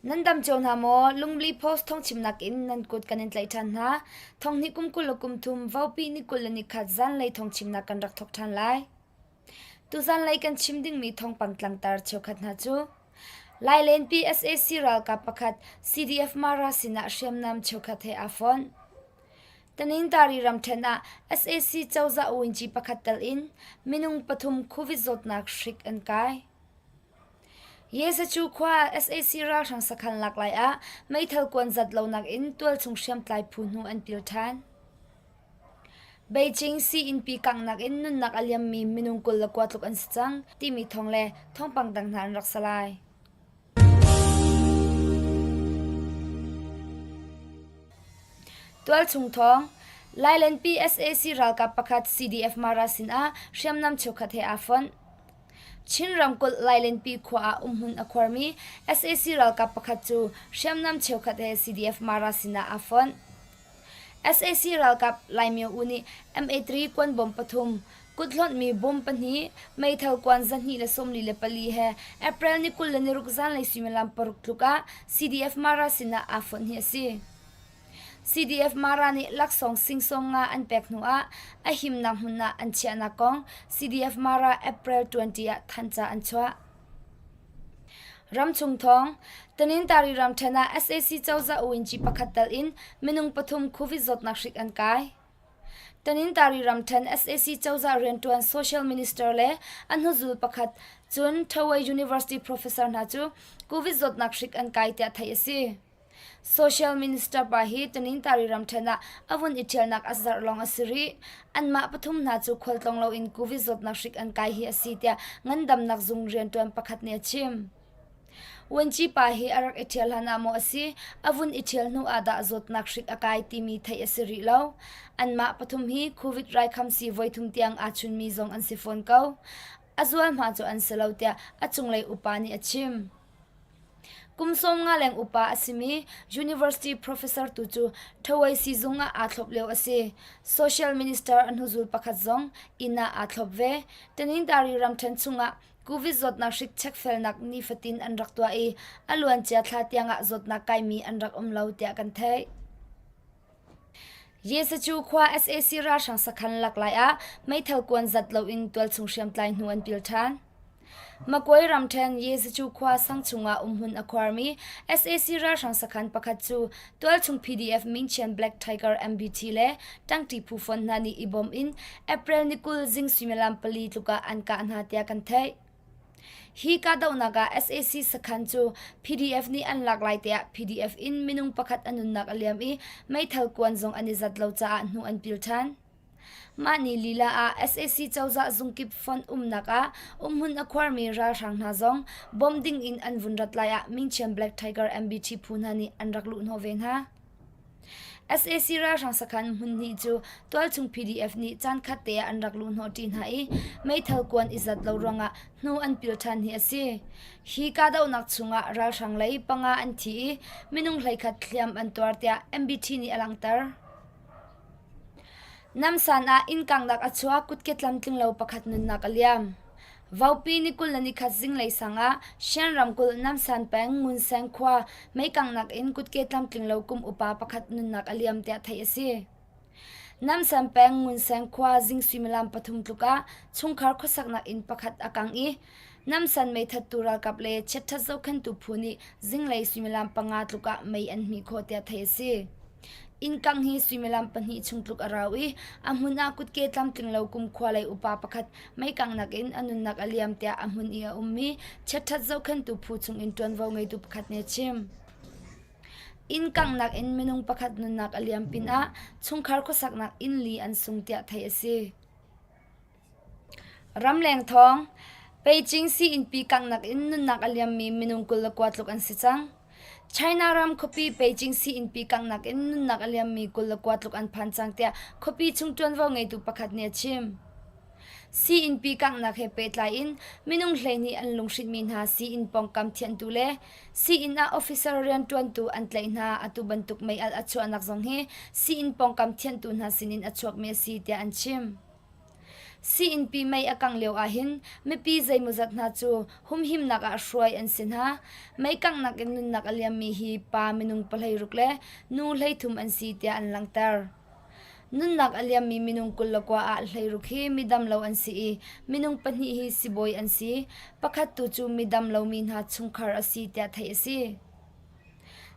Nan dam cio hna maw? Lungli Post thawngchimnak in nan kut kan in tlaih ṭhan hna. Thonghnih kum 20 le kum thum, Vopi ni 21 zanlei thawngchimnak kan rak thawk ṭhan lai. Tuzanlei kan chim dingmi thawngpang tlangtar cheukhat hna cu Lailenpi sac ralkap pakhat CDF Mara sinah hriamnam cheukhat he aa fonh. Taningtari ramṭhen ah sac cozah winci pakhat tel in minung pathum COVID zawtnak hrik an kai. Yesacu khua sac ralhrang sakhan lak lai ah meithal kuan zat lonak in tualchung hriamtlai phu hnu an pil ṭhan. Beijing sii-innpi kanghnak in nunnak a liammi minung 29 tluk an si cang timi thawng le thawngpang dang hna an rak si lai. Tualchung thawng Lailenpi sac ralkap pakhat CDF Mara sinah hriamnam cheukhat he aa fonh. Chin ramkulh Lailenpi khua ah umhmun a khuarmi sac ralkap pakhat cu hriamnam cheukhat he CDF Mara sinah aa fonh. Sac ralkap Laimyo U nih MA3 kuanbawm pathum, kuthlonhmi bom pahnih, meithal kuan 244 he April ni 26 zanlei suimilam paruk tluk ah CDF Mara sinah aa fonh hi a si. CDF Mara nih laksawng sing 50 an pek hnu ah a himnak hmun ah an chiahnak kong CDF Mara April 20 ah thanhca an chuah. Ramchung thawng, Tanintari ramṭhen ah sac cozah winci pakhat tal in minung pathum COVID zawtnak hrik an kai. Tanintari ramṭhen sac cozah rianṭuan social minister le a hnuzul pakhat cun Thawei University professor hna cu COVID zawtnak hrik an kai tiah theih a si. Social Minister pa hi Tanintari ramṭhen ah a vun i ṭhialnak a zarh lawng a si rih. Anmah pathum hna cu khualtlawng loin COVID zawtnak hrik an kai hi a si tiah ngandamnak zung rianṭuan pakhat nih a chim. Wenci pa hi a rak i ṭhial hlan ah maw a si, a vun i ṭhial hnu ah dah zawtnak hrik a kai timi theih a si rih lo. Anmah pathum hi COVID raikhamsi voithum tiang aa chunmi zong an si fawn ko. A zualhma cu an si lo tiah a cunglei upa nih a chim. Kum 50 leng upa a simi university professor tu cu Thawei siizung ah aa thlop lio a si. Social minister a hnuzul pakhat zong inn ah aa thlop ve. Tanintari ramṭhen chungah COVID zawtnak hrik chekfelnak nifatin an rak tuah i a luancia thla tiangah zawtnak kaimi an rak um lo tiah kan theih. Yesacu khua sac ralhrang sakhan lak lai ah meithal kuan zat loin tualchung hriamtlai hnu an pil ṭhan. Magway ramṭhen Yezacu khua sang chungah umhmun a khuarmi sac ralhrang sakhan pakhat cu tualchung PDF Mingchian Black Tiger MBT le ṭangṭi phu fon hna nih i bawm in April ni 20 zing suimilam pali tluk ah an kah hna tiah kan theih. Hi kahdohnak ah sac sakhan cu PDF nih an lak lai tiah PDF in minung pakhat a nunnak a liam i meithal kuan zong an i zat lo caah hnu an pil ṭhan. Mah ni lila ah sac cozah zungkip fonh umnak ah umhmun a khuarmi ralhrang hna zong bawmh ding in an vun rat lai ah Mingchian Black Tiger MBT phu hna nih an rak luhhnawh ve hna. Sac ralhrang sakhan hmun hnih cu tualchung PDF nih caankhat te ah an rak luhhnawh ṭi hna i meithal kuan i zat lo ruangah hnu an pil ṭhan hi a si. Hi kahdohnak chungah ralhrang lei panga an thi i minung 11 hliam an tuar tiah MBT nih a langhter. Namsan ah inn kanghnak a chuak kutke tlamtling lo pakhat nunnak a liam. Vaupi ni 21 zinglei sang ah Shan ramkulh Namsan peng Ngunseng khua mei kanghnak in kutke tlamtling lo kum upa pakhat nunnak a liam tiah theih a si. Namsan peng Ngunseng khua zing suimilam pathum tluk ah chungkhar khuasaknak inn pakhat a kang i Namsan meithattu ralkap le chiatṭhat zohkhenhtu phu nih zinglei suimilam panga tluk ah mei an hmih khawh tiah theih a si. Inn kangh hi suimilam pahnih chung tluk a rau i a hmun ah kutke tlamtling lo kumkhua lei upa pakhat mei kanghnak in a nunnak a liam tiah a hmun i a ummi chiatṭhat zohkhenhtu phu chungin ṭuanvo ngeitu pakhat nih a chim. Inn kanghnak in minung pakhat nunnak a liam pinah chungkhar khuasaknak inn li an sung tiah theih a si. Ramleng thawng, Beijing sii-innpi kanghnak in nunnak a liammi minung 29 tluk an si cang. China ram khuapi Beijing sii-innpi kanghnak in nunnak a liammi 29 tluk an phan cang tiah khuapi chung ṭuanvo ngeitu pakhat nih a chim. Sii-innpi kanghnak he pehtlai in minung 12 an lunghrinhmi hna sii-inn pawngkam thianhtu le sii-inn ah officer rianṭuantu an tlaih hna. Atu bantuk mei-alh a chuahnak zong hi sii-inn pawngkam thianhtu hna sinin a chuakmi a si tiah an chim. Sii-innpi mei a kangh lio ahhin mipi zeimawzat hna cu humhimnak ah hruai an si hna. Mei kanghnak in nunnak a liammi hi pa minung pahleiruk le nu 13 an si tiah an langhter. Nunnak a liammi minung 29 ah 16 hi midam lo an si i minung pahnih hi sibawi an si. Pakhat tu cu midam lomi hna chungkhar a si tiah theih a si.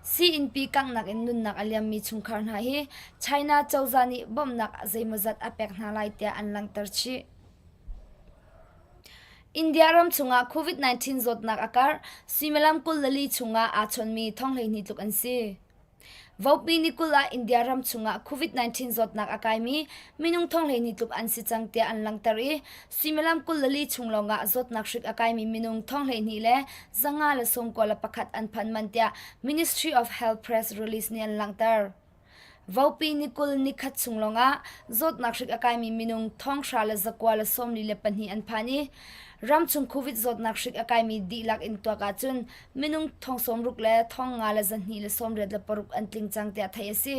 Sii-innpi kanghnak in nunnak a liammi chungkhar hna hi China cozah nih bawmhnak zeimawzat a pek hna lai tiah an langhter chih. India ram chungah COVID-19 zawtnak a karh, suimilam 24 chungah aa chawnmi thong 12 tluk an si. Vopi ni 20 ah India ram chungah COVID-19 zawtnak a kaimi minung thong 12 tluk an si cang tiah an langhter i suimilam 24 chung lawngah zawtnak hrik a kaimi minung thong 12 le 591 an phan manh tiah Ministry of Health press release nih an langhter. Vopi ni 20 nikhat chung lawngah zawtnak hrik a kaimi minung thonghra le zakua le 42 an phan i ramchung COVID zawtnak hrik a kaimi dihlak in tuak ahcun minung thong sawmruk le thong nga le zahnih le sawmriat le paruk an tling cang tiah theih a si.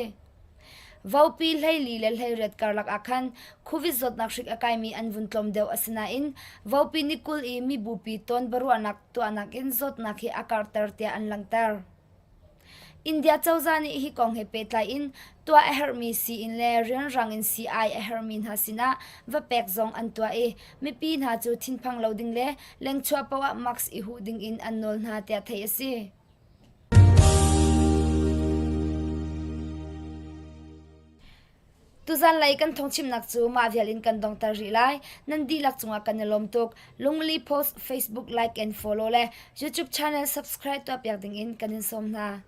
Vopi hleili le hleiriat karlak ah khan COVID zawtnak hrik a kaimi an vun tlawm deuh asinain vopi ni 20 i mibupi ton biaruahnak tuahnak in zawtnak hi a karhter tiah an langhter. India cozah nih hi kong he pehtlai in tuah a herhmi sii-inn le rianrang in sii-ai a herhmi hna sinah va pek zong an tuah i mipi hna cu thinphang lo ding le lengchuah paoh ah mask i huh ding in an nawl hna tiah theih a si. Tuzan lei kan thawngchimnak cu mah vial in kan dongter rih lai. Nan dihlak cungah kan i lawm tuk. Lungli Post Facebook like and follow le YouTube channel subscribe tuahpiak ding in kan in sawm hna.